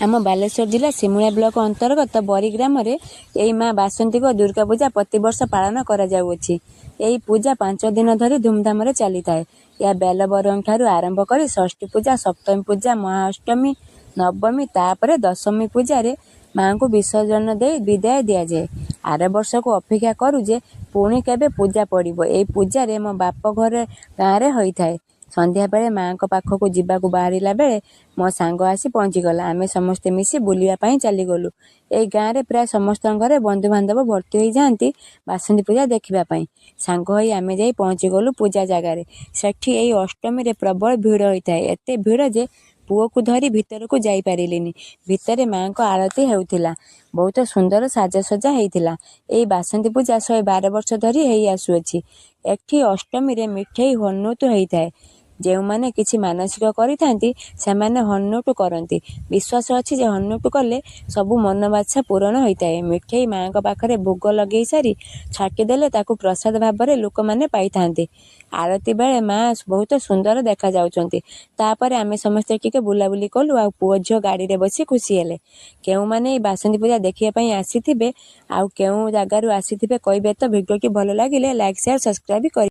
ଆମ ବାଲେଶ୍ୱର ଜିଲ୍ଲା ସିମୁଳିଆ ବ୍ଲକ ଅନ୍ତର୍ଗତ ବରୀ ଗ୍ରାମରେ ଏହି ମା ବାସନ୍ତୀଙ୍କ ଦୁର୍ଗା ପୂଜା ପ୍ରତିବର୍ଷ ପାଳନ କରାଯାଉଅଛି। ଏହି ପୂଜା 5 ଦିନ ଧରି ଧୁମଧାମରେ ଚାଲିଥାଏ। ଏହା ବେଲବରଙ୍ଗ ଠାରୁ ଆରମ୍ଭ କରି ଷଷ୍ଠୀ ପୂଜା, ସପ୍ତମୀ ପୂଜା, ମହାଅଷ୍ଟମୀ, ନବମୀ, ତାପରେ ଦଶମୀ ପୂଜାରେ ମାଙ୍କୁ ବିସର୍ଜନ ଦେଇ ବିଦାୟ ଦିଆଯାଏ। ଆର ବର୍ଷକୁ ଅପେକ୍ଷା କରୁ ଯେ ପୁଣି କେବେ ପୂଜା ପଡ଼ିବ। ଏହି ପୂଜାରେ ମୋ ବାପ ଘରେ ଗାଁରେ ହୋଇଥାଏ। ସନ୍ଧ୍ୟାବେଳେ ମାଙ୍କ ପାଖକୁ ଯିବାକୁ ବାହାରିଲା ବେଳେ ମୋ ସାଙ୍ଗ ଆସି ପହଞ୍ଚିଗଲା। ଆମେ ସମସ୍ତେ ମିଶି ବୁଲିବା ପାଇଁ ଚାଲିଗଲୁ। ଏଇ ଗାଁରେ ପ୍ରାୟ ସମସ୍ତଙ୍କ ଘରେ ବନ୍ଧୁବାନ୍ଧବ ଭର୍ତ୍ତି ହୋଇଯାଆନ୍ତି ବାସନ୍ତୀ ପୂଜା ଦେଖିବା ପାଇଁ। ସାଙ୍ଗ ହୋଇ ଆମେ ଯାଇ ପହଞ୍ଚିଗଲୁ ପୂଜା ଜାଗାରେ। ସେଠି ଏଇ ଅଷ୍ଟମୀରେ ପ୍ରବଳ ଭିଡ଼ ହୋଇଥାଏ। ଏତେ ଭିଡ଼ ଯେ ପୁଅକୁ ଧରି ଭିତରକୁ ଯାଇପାରିଲିନି। ଭିତରେ ମାଙ୍କ ଆଳତି ହେଉଥିଲା। ବହୁତ ସୁନ୍ଦର ସାଜସଜ୍ଜା ହେଇଥିଲା। ଏଇ ବାସନ୍ତୀ ପୂଜା 112 ବର୍ଷ ଧରି ହେଇ ଆସୁଅଛି। ଏଠି ଅଷ୍ଟମୀରେ ମିଠେଇ ହନୁତ ହେଇଥାଏ। ଯେଉଁମାନେ କିଛି ମାନସିକ କରିଥାନ୍ତି, ସେମାନେ ହନୁଟ କରନ୍ତି। ବିଶ୍ୱାସ ଅଛି ଯେ ହନୁଟ କଲେ ସବୁ ମନବାଞ୍ଛା ପୂରଣ ହୋଇଥାଏ। ମିଠେଇ ମାଙ୍କ ପାଖରେ ଭୋଗ ଲଗେଇ ସାରି ଛାଟିଦେଲେ ତାକୁ ପ୍ରସାଦ ଭାବରେ ଲୋକମାନେ ପାଇଥାନ୍ତି। ଆଳତି ବେଳେ ମା ବହୁତ ସୁନ୍ଦର ଦେଖାଯାଉଛନ୍ତି। ତାପରେ ଆମେ ସମସ୍ତେ ଟିକେ ବୁଲାବୁଲି କଲୁ ଆଉ ପୁଅ ଝିଅ ଗାଡ଼ିରେ ବସି ଖୁସି ହେଲେ। କେଉଁମାନେ ଏଇ ବାସନ୍ତୀ ପୂଜା ଦେଖିବା ପାଇଁ ଆସିଥିବେ ଆଉ କେଉଁ ଜାଗାରୁ ଆସିଥିବେ କହିବେ ତ। ଭିଡ଼ିଓଟି ଭଲ ଲାଗିଲେ ଲାଇକ୍, ସେୟାର, ସବସ୍କ୍ରାଇବ୍ କରି